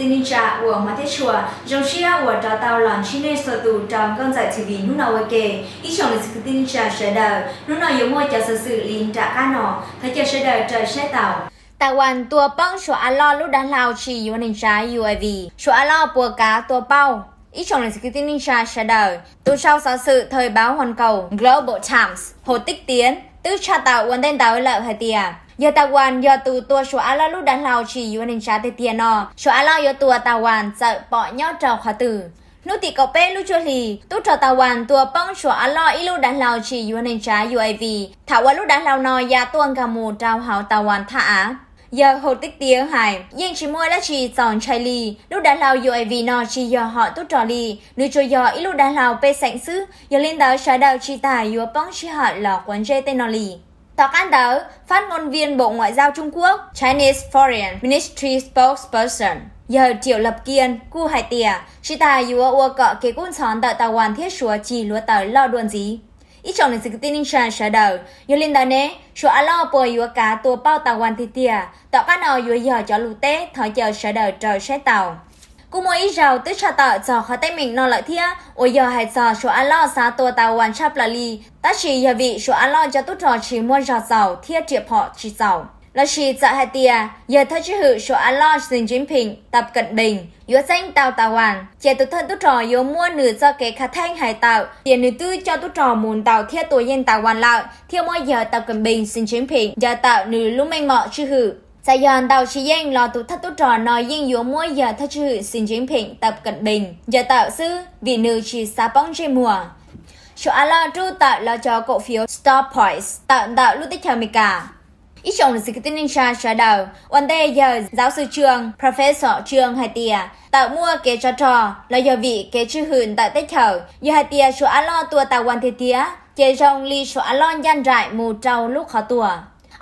Tij neej tsa uas hmov thiab tshua, zoo siab uas rov tau los ntsib nej txhua tus rau Nkauj Ntxawm T V hnub no ua ke. Ib tsoom niam txiv kwv tij neej tsa sawv daws, hnub no yuav muaj cov xov xwm li nram qab no, thov caw sawv daws raws saib tau. Taiwan tua poob suav av loj lub dav hlau tsis yuav neeg tsav U A V, suav av loj puas kav tua pauj? Ib tsoom niam txiv kwv tij neej tsa sawv daws, tus sau xov xwm thời báo Hoàn Cầu Global Times Hồ Tích Tiến twb tshaj tawm ua ntej ntawd lawm hais tias yog Taiwan yog tus tua suav av loj lub dav hlau tsis yuav neeg tsav tiag tiag no, suav av loj yuav tua Taiwan txawm pom nyob rau qhov twg. Hnub tim kaum peb lub cuaj hlis, tub rog Taiwan tua poob suav av loj ib lub dav hlau tsis yuav neeg tsav U A V, thaum uas lub dav hlau no ya tuaj nkag mus rau hauv Taiwan thaj av. Yawg Hồ Tích Tiến hais yeej tsis muaj dab tsi txaus ntshai li, lub dav hlau U A V no tsis yog hom tub rog li, nws tsuas yog ib lub dav hlau pej xeem xwb, yog li ntawd sawv daws tsis tas yuav poob sij hawm los quav ntsej tej no li. Tom qab ntawd, phát ngôn viên Bộ Ngoại giao Trung Quốc, Chinese Foreign Ministry spokesperson, yawg Triệu Lập Kiên kuj hais tias tsis tas yuav ua kom kev kub ntxhov ntawm Taiwan thiab suav cig hluav taws loj dua ntxiv. Ib tsoom niam txiv kwv tij neej tsa sawv daws, yog li ntawd ne, suav av loj puas yuav kav tua pauj Taiwan tiag tiag? Tom qab no yuav yog cov lus teb, thov caw sawv daws raws saib tau. Kuj muaj ib zaug twb tshaj tawm txog qhov teeb meem no lawm thiab, uas yog hais txog suav av loj xav tua Taiwan tshaj plaws li, tab sis yog vim suav av loj cov tub rog tsis muaj zog txaus thiab riam phom tsis txaus. Lossis txawm hais tias yawg thawj tswj hwm suav av loj Xi Jinping, Tập Cận Bình, yuav txeeb tau Taiwan, ces tus thawj tub rog yuav muab nws txoj kev khav theeb hais tawm tias nws twb coj tub rog mus ntaus thiab tua yeej Taiwan lawm, thiab muab yawg Tập Cận Bình, Xi Jinping ncaws tawm nws lub meej mom tswj hwm. Txawm yog ntaus tsis yeej los tus thawj tub rog no yeej yuav muab yawg thawj tswj hwm Xi Jinping, Tập Cận Bình ncaws tawm xwb, vim nws tsis xav poob ntsej muag. Suav av loj rub tawm lawv cov cổ phiếu Stock Points tawm ntawm lub teb chaws Amelikas. Ib tsoom niam txiv kwv tij neej tsa sawv daws, ua ntej yawg giáo sư Trương, Professor Trương hais tias tawm muaj kev tsov rog los yog vim kev tswj hwm ntawm teb chaws. Yog hais tias suav av loj tua Taiwan tiag tiag, ces zoo li suav av loj ncaj nraim mus rau lub qhov tuag.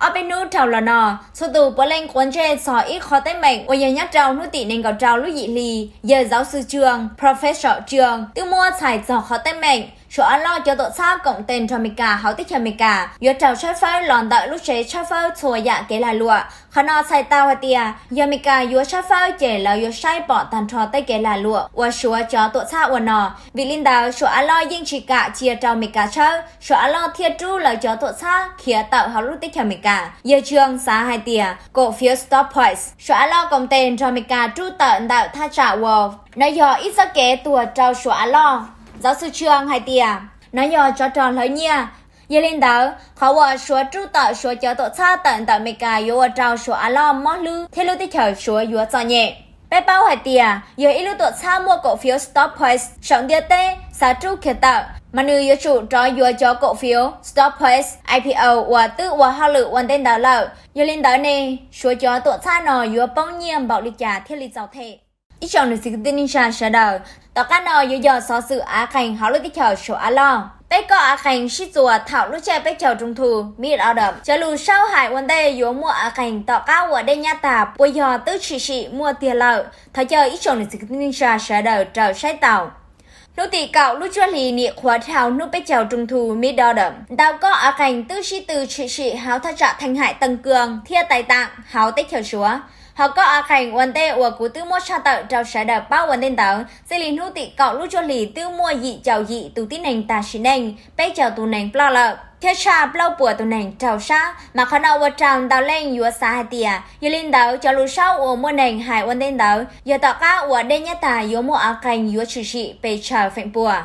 Ob peb hnub dhau los no, txhua tus puav leej quav ntsej txog ib qho teeb meem uas yog nyob rau hnub tim nees nkaum rau lub yim hli, yawg giáo sư Trương, Professor Trương twb muab txhais txog qhov teeb meem suav av loj cov tuam txhab koom tes nrog Amelikas hauv teb chaws Amelikas yuav raug tshawb fawb los ntawm lub tsev tshawb fawb txhua yam kev lag luam. Qhov no txhais tau hais tias yog Amelikas yuav tshawb fawb ces lawv yuav saib pom tag nrho tej kev lag luam uas suav cov tuam txhab ua no. Vim li ntawd suav av loj yeej tsis kam cia rau Amelikas tshawb, suav av loj thiaj rub lawv cov tuam txhab khiav tawm hauv lub teb chaws Amelikas. Yawg Trương xav hais tias cổ phiếu Stock Points suav av loj koom tes nrog Amelikas rub tawm ntawm thaj tsam Wall no yog ib txoj kev tuag rau suav av loj. Giáo sư Trương hais tias nov yog tsov rog hlawv nyiaj. Yog li ntawd, qhov uas suav rub tawm suav cov tuam txhab tawm ntawm Amelikas yuav ua rau suav av loj mob hlwb thiab lub teb chaws suav yuav txom nyem. Peb paub hais tias yog ib lub tuam txhab muaj cổ phiếu Stock Points saum ntiaj teb xav rub khiav tawm, mas nws yuav tsum rov yuav cov cổ phiếu Stock Points I P O uas twb ua hauj lwm ua ntej ntawd lawm. Yog li ntawd ne, suav cov tuam txhab no yuav poob nyiaj npaum li cas thiaj li txaus them? Ib tsoom niam txiv kwv tij neej tsa sawv daws, tom qab no yuav yog xov xwm av qeeg hauv lub teb chaws suav av loj. Peb kob av qeeg sib txuas thaum lub caij peb caug trung thu, mid-autumn. Cov lus saub hais ua ntej yuav muaj av qeeg tom qab ua dej nyab tag puas yog twb tshwm sim muaj tiag lawm? Thov caw ib tsoom niam txiv kwv tij neej tsa sawv daws raws saib tau. Hnub tim kaum lub cuaj hlis nim qhuav dhau hnub peb caug trung thu, mid-autumn, ntau kob av qeeg twb sib tw tshwm sim hauv thaj tsam Thanh Hải, Tân Cương thiab Tây Tạng hauv teb chaws suav. Ho kob av qeeg ua ntej uas kuv twb muab tshaj tawm rau sawv daws paub ua ntej ntawd, txij li hnub tim kaum lub cuaj hlis twb muaj yim caum yim tus tib neeg tag sim neej, peb caug tus neeg ploj lawm, thiab tshaj plaub puas tus neeg raug sab. Mas qhov no ua rau ntau leej yuav xav hais tias yog li ntawd cov lus saub uas muaj neeg hais ua ntej ntawd yog tom qab ua dej nyab tag yuav muaj av qeeg yuav tshwm sim pes tsawg feem pua.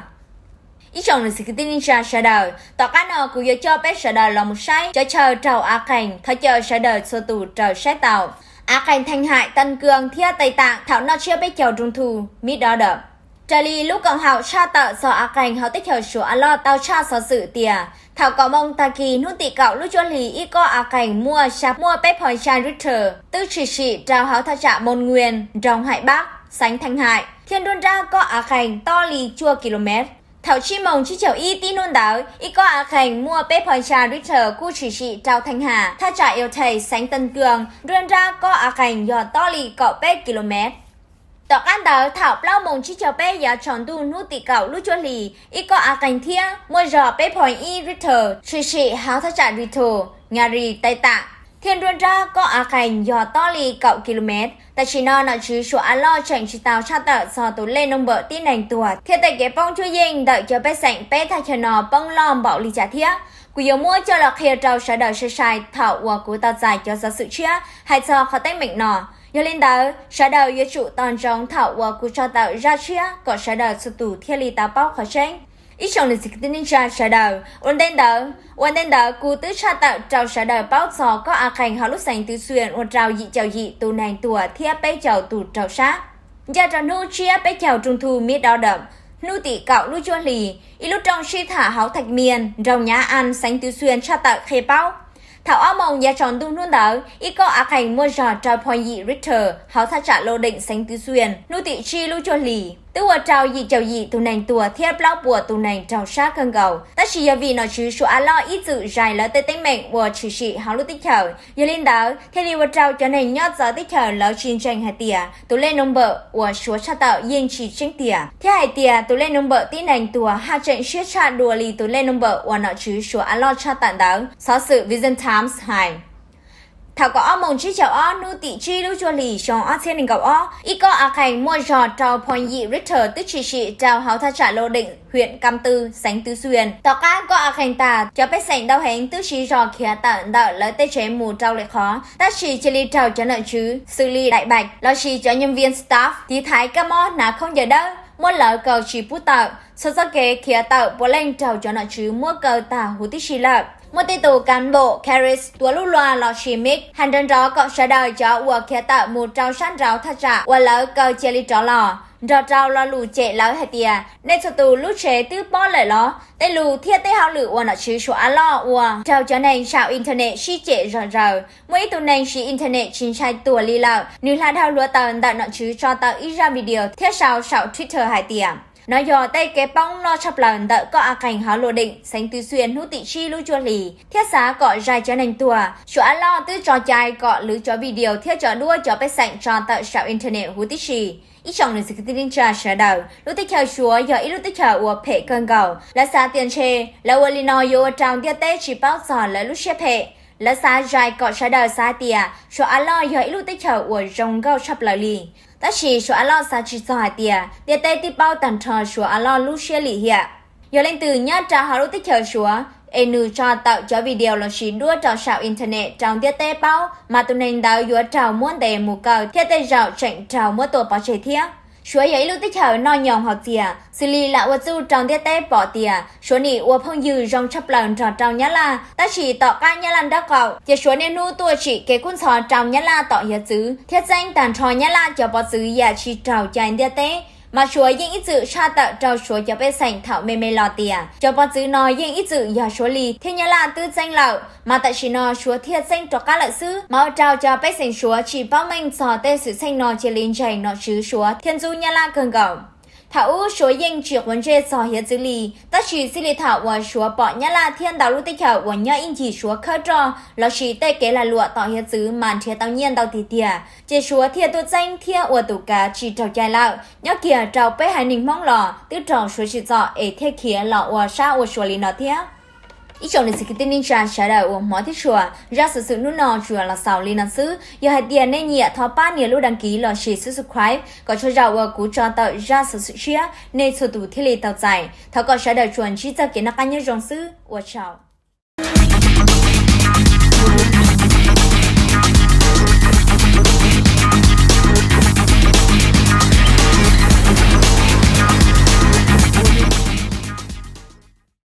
Ib tsoom niam txiv kwv tij neej tsa sawv daws, tom qab no kuv yuav coj peb sawv daws los mus saib cov chaw raug av qeeg, thov caw sawv daws txhua tus raws saib tau. Av qeeg Thanh Hải, Tân Cương thiab Tây Tạng thaum noj tsiab peb caug trung thu, mid-autumn. Raws li lub koom haum tshaj tawm txog av qeeg hauv teb chaws suav av loj tau tshaj xov xwm tias thaum kaum moos tag kis hnub tim kaum lub cuaj hlis ib kob av qeeg muaj xya, muaj peb point xya Richter twb tshwm sim rau hauv thaj tsam Môn Nguyên, nroog Hải Bắc, xeev Thanh Hải, thiab nruab nrab kob av qeeg tob li cuaj kilomet. Thaum tsib moos tsib caug ib tib hnub ntawd, ib kob av qeeg muaj peb point xya Richter kuj tshwm sim rau Thanh Hà, thaj tsam Yêu Thầy, xeev Tân Cương, nruab nrab kob av qeeg yog tob li kaum peb kilomet. Tom qab ntawd thaum plaub moos tsib caug peb yav tsaus ntuj hnub tim kaum lub cuaj hlis, ib kob av qeeg thiab muaj zog peb point ib Richter tshwm sim hauv thaj tsam Rito, Ngari, Tây Tạng, thiab nruab nrab kob av qeeg yog tob li kaum ki lu mev. Tam sim no nom tswv Suav av loj tseem tsis tau tshaj tawm txog tus lej num npawm tib neeg tuag thiab tej kev poob cuab yeej ntawm cov pej xeem peb thaj chaw no poob loj npaum li cas thiab. Kuv yuav muab coj los qhia rau sawv daws sai sai thaum uas kuv tau txais cov xov xwm tshiab hais txog qhov teeb meem no. Yog li ntawd sawv daws yuav tsum tos ntsoov thaum uas kuv tso tawm zaj tshiab kom sawv daws txhua tus thiaj li tau paub qhov tseeb. Ib tsoom niam txiv kwv tij neej tsa sawv daws, ua ntej ntawd, ua ntej ntawd kuv twb tshaj tawm rau sawv daws paub txog kob av qeeg hauv lub xeev Tw Xwm ua rau yim caum yim tus neeg tuag thiab peb caug tus raug sab. Ncaj rau hnub tsiab peb caug rau thu mib dau dam, hnub tim kaum lub cuaj hlis, ib lub rooj sib tham hauv Thaj Mias, nroog Nyav As, xeev Tw Xwm tshaj tawm qhia paub, thaum ob moos yav tsaus ntuj hnub ntawd ib kob av qeeg muaj zog rau point yim Richter hauv thaj tsam Lo Dees xeev Tw Xwm hnub tim tsib lub cuaj hlis twb ua rau yim caum yim tus neeg tuag thiab plaub puas tus neeg raug sab kawg nkaus. Tab sis yog vim nom tswv Suav av loj ib txwm zais lawv tej teeb meem uas tshwm sim hauv lub teb chaws, yog li ntawd thiaj li ua rau cov neeg nyob txawv teb chaws lawv tsis ntseeg hais tias tus lej num npawm uas Suav tshaj tawm yeej tsis tseeb tiag, thiab hais tias tus lej num npawm tib neeg tuag haj tseem siab tshaj dua li tus lej num npawm uas nom tswv Suav av loj tshaj tawm ntawd. Xov xwm Vision Times hais, thaum kaum ob moos tsib caug ob hnub tim tsib lub cuaj hlis xyoo ob txhiab nees nkaum ob, ib kob av qeeg muaj zog rau point yim Richter twb tshwm sim rau hauv thaj tsam Lo Dees, hwm Kam Tw, xeev Tw Xwm. Tom qab kob av qeeg tas, cov pej xeem ntau heev twb siv zog khiav tawm ntawm lawv tej tsev mus rau lwm qhov, tab sis cia li raug cov nom tswv xws li đại bạch lossis cov nhân viên staff tiv thaiv kab mob hnav khaub ncaws dawb muab lawv kaw tsis pub tawm. Txhua txoj kev khiav tawm puav leej raug cov nom tswv muab kaw tag huv tib si lawm. Muaj tej tus cán bộ Karis tuav lub luas lossis mic hais nrov nrov kom sawv daws cov uas khiav tawm mus rau sab nraud thaj tsam uas lawv kaw cia li rov los, nrog rau lo lus cem lawv hais tias nej txhua tus lub tsev twb pob lawm los? Tej lus thiab tej hauj lwm uas nom tswv Suav av loj ua raug cov neeg saum internet sib cem zom zaws. Muaj ib tug neeg siv internet tsis ntshai tuag li lawm, nws hla dhau hluav taws ntawm nom tswv tso tawm ib zaj video thiab sau saum Twitter hais tias nov yog tej kev poob loj tshaj plaws ntawm kob av qeeg hauv Lo Dees xeev Tw Xwm hnub tim tsib lub cuaj hlis, thiab xav kom zais cov neeg tuag. Suav av loj twb tso cai kom lwv cov video thiab cov duab cov pej xeem tso tawm saum internet huv tib si. Ib tsoom niam txiv kwv tij neej tsa sawv daws, lub teb chaws Suav yog ib lub teb chaws uas phem kawg nkaus. Lawv xav tias ntshe lawv ua li no yuav ua rau ntiaj teb tsis paub txog lawv lub siab phem. Lawv xav zais kom sawv daws xav hais tias Suav av loj yog ib lub teb chaws uas zoo nkauj tshaj plaws li. Tab sis Suav av loj xav tsis txog hais tias ntiaj teb twb paub tag nrho Suav av loj lub siab lim hiam. Yog leej twg nyob rau hauv lub teb chaws Suav es nws tso tawm cov video lossis duab rau saum internet rau ntiaj teb paub, mas tus neeg ntawd yuav raug muab ntes mus kaw thiab tej zaum tseem raug muab tua pov tseg thiab. Suav yog ib lub teb chaws noj nyoos haus txias, xws li lam ua txuj rau ntiaj teb pom tias Suav nim ua phooj ywg zoo tshaj plaws nrog rau Nyab Laj, tab sis tom qab Nyab Laj nraub qaum ces Suav niaj hnub tuaj tsim kev kub ntxhov rau Nyab Laj tom hiav txwv thiab txeeb tag nrho Nyab Laj cov pov txwv yam tsis raug cai ntiaj teb. Mas Suav yeej ib txwm tshaj tawm rau Suav cov pej xeem thaum me me los tias cov pov txwv no yeej ib txwm yog Suav li thiab Nyab Laj twb txeeb lawm, mas tam sim no Suav thiaj txeeb rov qab lawm xwb. Mas ua rau cov pej xeem Suav tsis paub meej txog tej xwm txheej no cia li ntseeg nom tswv Suav thiab ntxub Nyab Laj kawg nkaus. Thaum ub Suav yeej tsis quav ntsej txog hiav txwv li, tab sis txij li thaum uas Suav pom Nyab Laj thiab ntau lub teb chaws uas nyob ib ncig Suav khawb roj lossis tej kev lag luam tom hiav txwv mas nrhiav tau nyiaj ntau tiag tiag, ces Suav thiaj tuaj txeeb thiab ua tus kav tsis raug cai lawm. Nyob kiag rau peb haiv neeg Hmoob los twb raug Suav tsim txom es thiaj khiav los ua sab ua sua li no thiab. Ib tsoom niam txiv kwv tij neej tsa sawv daws uas hmov thiab tshua, zaj xov xwm hnub no tsuas los xaus li no xwb. Yog hais tias nej nyiam thov pab nias lub đăng ký lossis subscribe kom tsaug zog uas kuv tso tawm zaj xov xwm tshiab nej txhua tus thiaj li tau txais. Thov kom sawv daws tsuas ntsib txoj kev noj qab nyob zoo xwb, ua tsaug.